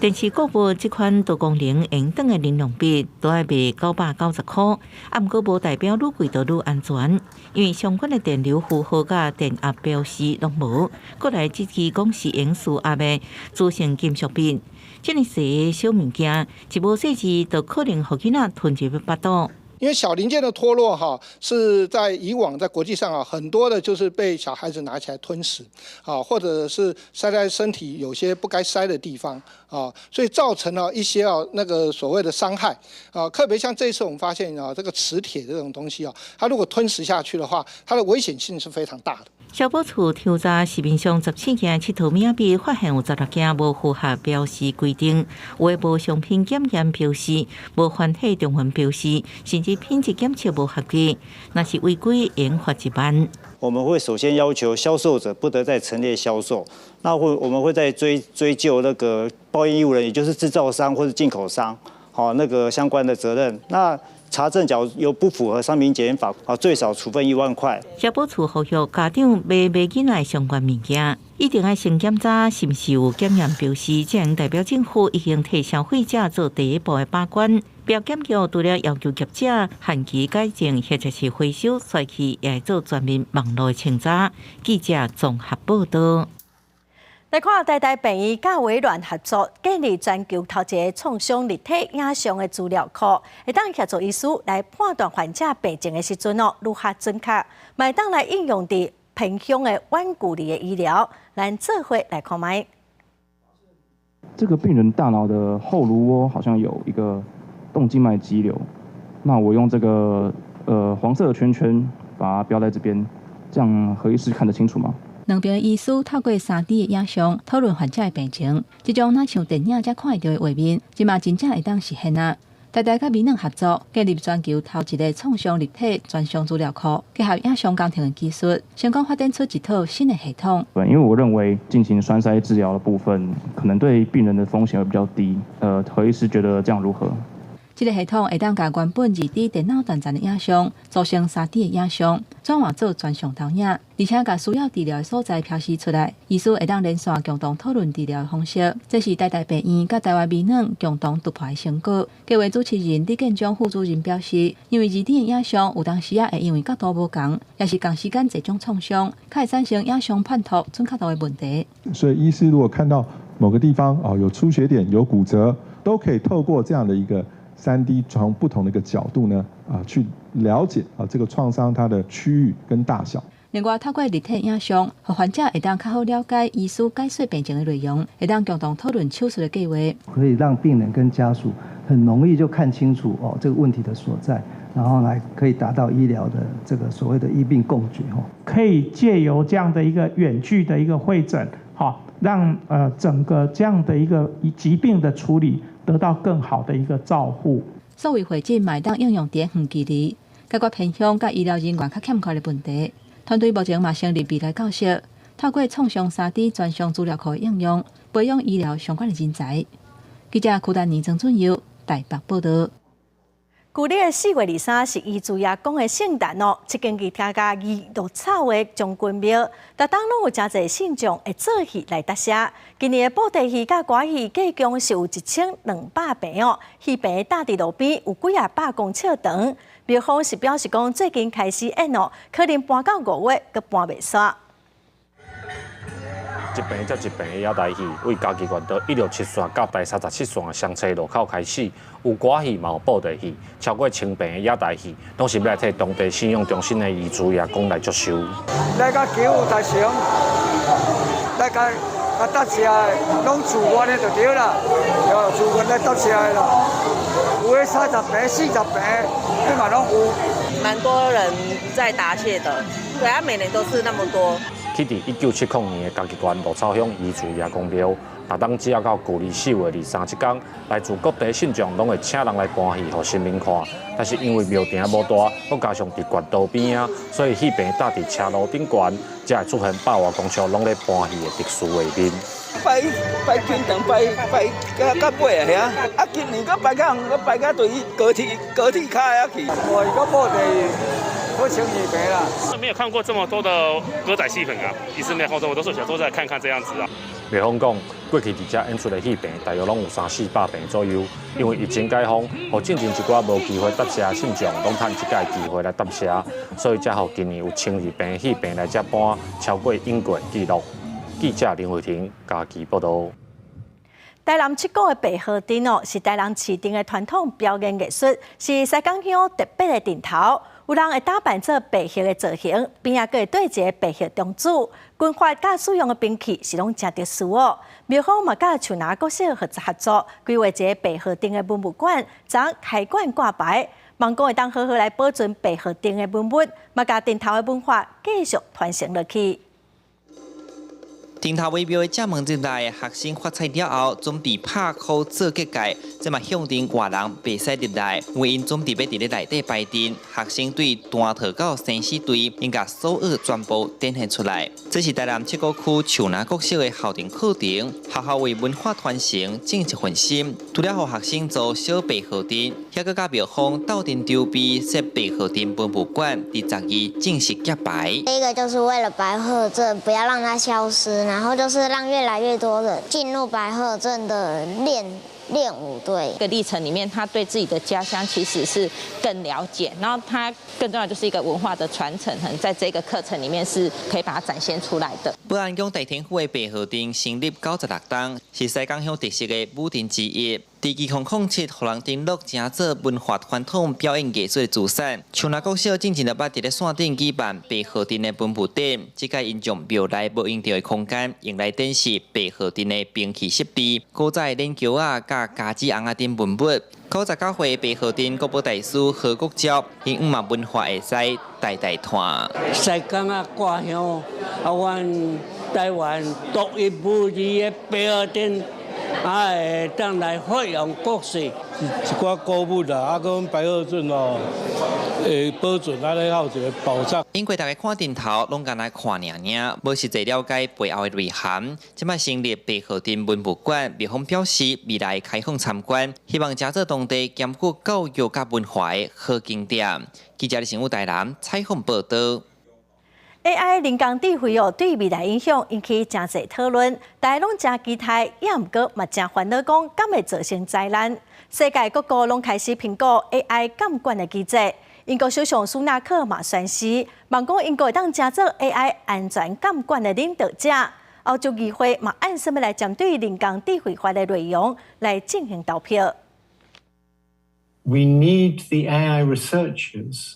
電視購物這款多功能螢燈的玲瓏筆，都愛賣990塊，啊，毋過無代表愈貴就愈安全，因為相關的電流負荷佮電壓標示攏無。過來，這支講是用磁壓的磁性金屬筆，這爾細小物件，一無細緻，就可能予囡仔吞入腹肚。因為小零件的脫落，哈，是在以往在國際上啊，很多的就是被小孩子拿起來吞食，啊，或者是塞在身體有些不該塞的地方，啊，所以造成了一些啊那個所謂的傷害，啊，特別像這一次我們發現啊，這個磁鐵這種東西啊，它如果吞食下去的話，它的危險性是非常大的。消保處抽查市面上17件𨑨迌物仔筆，發現有16件無符合標示規定，有的無商品檢驗標示，無繁體中文標示，甚至品質檢測無合格，若是違規，應罰1萬。我們會首先要求銷售者不得再陳列銷售，那會我們會再追究那個報應義務人，也就是製造商或者進口商，好那個相關的責任。那查證假如有不符合商品檢驗法，啊，最少處分1萬塊。消保處呼籲家長買賣囡仔相關物件，一定愛先檢查是毋是有檢驗標示，這樣代表政府已經替消費者做第一步的把關。標檢局除了要求業者限期改正或者是回收廢棄，也會做全面網路清查。記者綜合報導。來看台大病院佮微軟合作，建立全球頭一个創傷立體影像的資料庫，會當協助醫師來判斷患者病情的時陣哦，愈較準確，嘛會當來應用佇偏鄉的遠距離的醫療。咱做伙來看覓。這個病人大腦的後顱窩好像有一個動靜脈肌瘤，那我用這個黃色的圈圈把它標在這邊，這樣何醫師看得清楚嗎？兩邊醫師透過3D 的影像討論患者的病情，這種若像電影才看會著的畫面，這馬真正會當實現啊！台大佮微軟合作，建立全球頭一个創傷立體專項資料庫，結合影像工程的技術，成功發展出一套新的系統。對，因為我認為進行栓塞治療的部分，可能對病人的風險會比較低。何醫師覺得這樣如何？這个系統會當共原本2D 電腦斷層的影像，組成3D 的影像，轉換做全像投影，而且共需要治療的所在標示出來。醫師會當連線共同討論治療的方式。這是台大病院佮台灣微軟共同突破的成果。計劃主持人李建章副主任表示，因為2D 的影像有當時仔會因為角度無仝，抑是仝時間這種創傷，較會產生影像判讀準確度的問題。所以醫師如果看到某個地方哦有出血點、有骨折，都可以透過這樣的一個3D 從不同的一個角度呢，啊，去了解啊這個創傷它的區域跟大小。另外，透過立體影像，予患者會當較好了解醫師解說病情的內容，會當共同討論手術的計劃。可以讓病人跟家屬很容易就看清楚哦這個問題的所在，然後來可以達到醫療的這個所謂的醫病共決。可以借由這樣的一個遠距的一個會診，哈，讓整個這樣的一個疾病的處理得到更好的一個照護。所謂會診嘛會當應用佇遠距離，解決偏鄉佮醫療人員較欠缺的問題。團隊目前嘛成立未來教室，透過創傷3D 專項資料庫的應用，培養醫療相關的人才。記者柯丹妮、曾俊佑台北報道。舊曆的4月23是以主耶公的聖誕哦，這間佇聽甲義鹿草的將軍廟，逐冬攏有誠濟信眾會做戲來答謝。今年的布袋戲佮歌戲計共是有1200棚哦，戲棚搭佇路邊有幾仔百公尺長。廟方是表示講，最近開始演哦，可能搬到5月，閣搬袂煞。一棚接一棚的野台戲，為嘉義縣道167線到第37線的雙車路口開始，有歌戲嘛有布袋戲，超過千棚的野台戲，攏是欲來替當地信仰中心的余主爺公來祝壽。來共求大成，來共啊答謝的，攏自願的就對啦，對，自願來答謝的啦。有的30棚、40棚，彼嘛攏有。蠻多人在答謝的，對啊，每年都是那麼多。起佇1970年的嘉義縣鹿草鄉余主爺公廟，逐冬只要到舊曆4月23這工，來自各地信眾攏會請人來搬戲予神明看。但是因為廟埕無大，閣加上佇縣道邊仔，所以戲棚搭佇車路頂懸，才會出現百外公尺攏咧搬戲的特殊畫面。拜拜天堂，拜拜到到尾啊遐，啊今年閣拜較遠，閣拜到對高鐵高鐵跤遐去。我閣布袋好12棚啦。沒有看過這麼多的歌仔戲棚啊，一次沒有看過這麼多，所以想說再看看這樣子啊。廟方講，過去佇遮演出的戲棚大約攏有三四百棚左右，因為疫情解封，予進前一寡無機會答謝信眾，攏趁這擺機會來答謝，所以才予今年有12棚戲棚來遮搬，超過英國紀錄。記者林慧婷嘉義報道。台南七股的白鶴陣哦，是台南市鎮的傳統表演藝術，是西港鄉特別的陣頭。有人會打扮做白鶴的造型，邊仔閣會綴一个白鶴中柱，軍法佮使用的兵器是攏誠特殊哦。廟方嘛佮樹林國小合作合作，規劃一个白鶴陣的文物館，昨開館掛牌，望講會當好好來保存白鶴陣的文物，嘛共陣頭的文化繼續傳承落去。陣頭圍廟的正門入來，學生發菜了後，準備拍箍做結界，這嘛向定外人袂使入來，因為𪜶準備欲佇咧內底排陣。學生對彈套到生死隊，𪜶共所學全部展現出來。這是台南七股區樹林國小的校定課程，學校為文化傳承盡一份心，除了予學生做小白鶴陣，還閣佮廟方鬥陣籌備設白鶴陣文物館，佇12正式揭牌。這個就是為了白鶴陣，不要讓它消失。然後就是讓越來越多人進入白鶴陣的練練舞隊。這個歷程裡面，他對自己的家鄉其實是更了解，然後他更重要就是一個文化的傳承，可能在這個課程裡面是可以把它展現出來的。保安宮大天府的白鶴陣成立96冬，是西港鄉特色的舞陣之一。佇2007，予人登錄成做文化傳統表演藝術的資產。樹林國小進前就捌佇咧線頂舉辦白鶴陣的文物展，這擺𪜶將廟內無用著的空間，用來展示白鶴陣的兵器設備、古早的練橋仔佮家子尪仔等文物。99歲白鶴陣國寶大師何國照，希望嘛文化會使代代傳。西港仔歌鄉啊，阮台灣獨一無二的白鶴陣。啊，會當來發揚國勢，一寡古物啦，啊，閣阮白鶴陣哦，會保存按呢較有一个保障。因為大家看陣頭，攏干焦看爾爾，無實際了解背後的內涵。這擺成立白鶴陣文物館，廟方表示未來開放參觀，希望成做當地兼顧教育佮文化的好景點。記者李成武台南採訪報道。 AI 人工智慧哦，對未來影響引起誠濟討論，大家攏誠期待，也毋過嘛誠煩惱，講敢會造成災難。世界各國攏開始評估 AI 監管的機制。英國首相蘇納克嘛宣示，望講英國會當成做 AI 安全監管的領導者。歐洲議會嘛按啥物來針對人工智慧法的內容來進行投票。 We need the AI researchers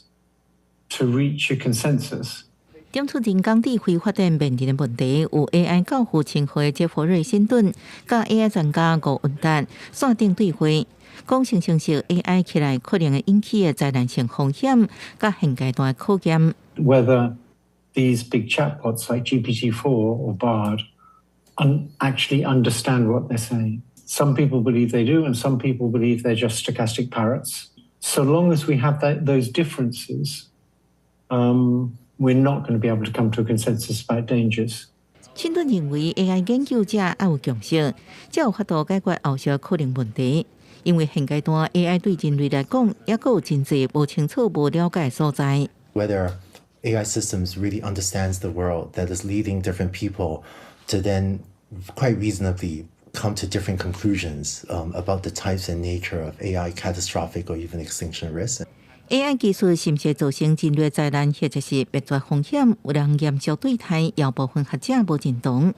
to reach a consensus. 點出人工智慧發展面臨的問題，有 AI 教父稱號的傑弗瑞·辛頓，佮 AI 專家吳文達線頂對話，講生成式 AI 起來可能會引起的災難性風險，佮現階段的考驗。 Whether these big chatbots like GPT-4 or Bard actually understand what they're saying. Some people believe they do, and some people believe they're just stochastic parrots. So long as we have those differences, we're not going to be able to come to a consensus about dangers. 辛頓認為 AI 研究者愛有共識，才有法度解決後續可能問題。因為現階段 AI 對人類來講，猶閣有真濟無清楚、無了解所在。 Whether AI systems really understands the world that is leading different people to then quite reasonably come to different conclusions about the types and nature of AI catastrophic or even extinction risk. AI 技術是毋是造成人類災難，或者是滅絕風險，有人嚴肅對待，有部分學者無認同。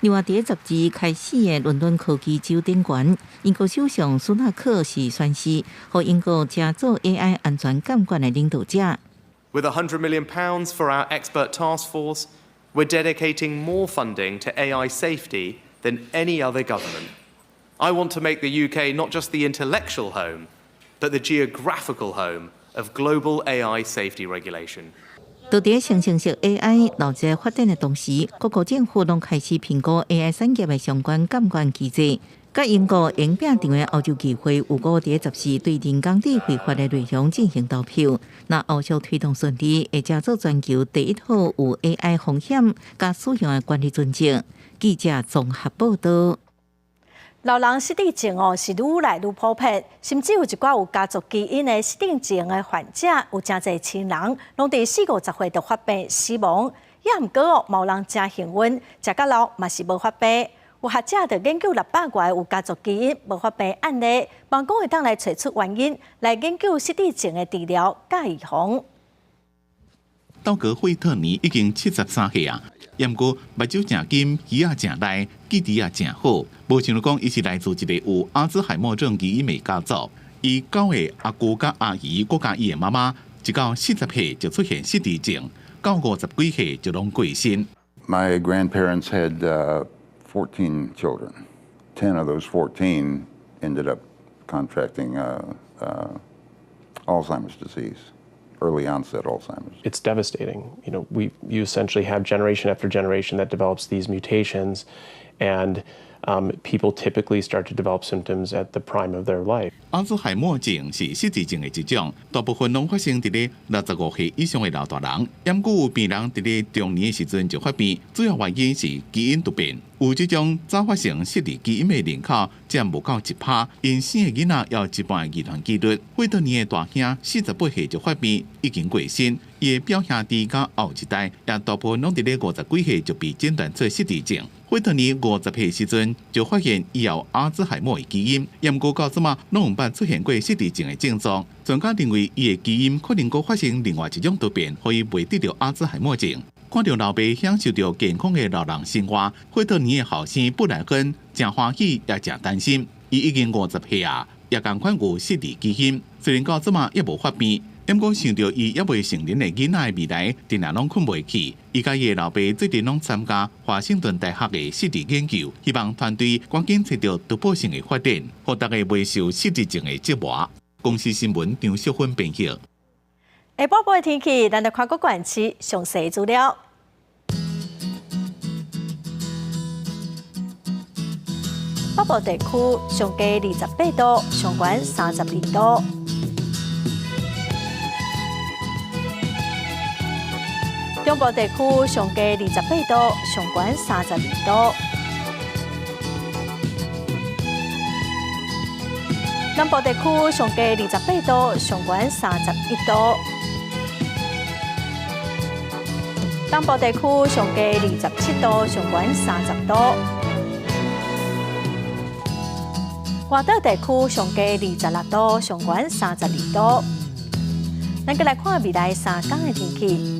另外，佇12開始的倫敦科技週頂懸，英國首相蘇納克是宣示，予英國成做 AI 安全監管的領導者。 With £100 million for our expert task force, we're dedicating more funding to AI safety than any other government. I want to make the UK not just the intellectual home, but the geographical home of global AI safety regulation. 到佇生成式 AI 鬧熱發展的同時，各國政府攏開始評估 AI 產業的相關監管機制。佮英國英拚場的歐洲議會有五佇14對人工智慧法的內容進行投票。若後續推動順利，會成做全球第一套有 AI 風險佮使用的管理準則。記者綜合報導。老人失智症哦是愈來愈普遍，甚至有一寡有家族基因的失智症的患者，有誠濟親人攏佇四五十歲就發病死亡。也毋過哦，嘛有人誠幸運，食甲老嘛是無發病。有學者就研究600外有家族基因無發病案例，望講會當來揣出原因，來研究失智症的治療佮預防。道格惠特尼已經73歲啊。毋過目睭誠金，耳仔誠利，記憶也誠好。無像講，伊是來自一個有阿茲海默症基因的家族。伊九個阿姑佮阿姨，閣加伊的媽媽，一到40歲就出現失智症，到50幾歲就攏過身。 My grandparents had 14 children. 10 of those 14 ended up contracting Alzheimer's disease. Early onset Alzheimer's. It's devastating. You essentially have generation after generation that develops these mutations, and people typically start to develop symptoms at the prime of their life. 阿茲海默症是失智症的一種，大部分攏發生佇咧65歲以上的老大人，毋過有病人佇咧中年的時陣就發病，主要原因是基因突變。有這種早發生失智基因的人口佔無夠1%，𪜶生的囡仔有一半遺傳幾率。惠特尼的大兄48歲就發病，已經過身。伊的表兄弟佮後一代也大部分攏佇咧50幾歲就被診斷出失智症。惠特尼50歲時陣就發現伊有阿茲海默的基因，毋過到這馬攏毋捌出現過失智症的症狀。專家認為伊的基因可能閣發生另外一種突變，予伊袂得著阿茲海默症。看著老爸享受著健康的老人生活，惠特尼的後生布萊恩誠歡喜，也誠擔心。伊已經50歲啊，也仝款有失智基因，雖然到這馬猶無發病，毋過想著伊猶未成年的囡仔的未來，定定攏睏袂去。伊佮伊的老爸最近攏參加華盛頓大學的失智研究，希望團隊趕緊揣著突破性的發展，予大家袂受失智症的折磨。公視新聞張淑芬編譯。下晡晡的天氣，咱來看各縣市詳細資料。北部地區上低28度，上懸32度。中部地區上低28度，上懸32度。南部地區上低28度，上懸31度。東部地區上低27度，上懸30度。外島地區上低26度，上懸32度。咱閣來看未來3工的天氣。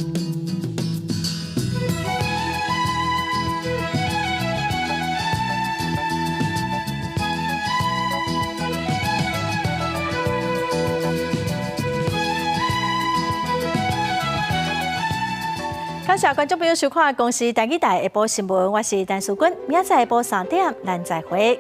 感謝觀眾朋友收看《公視台語台》下晡新聞，我是陳淑君，明仔載下晡3點，咱再會。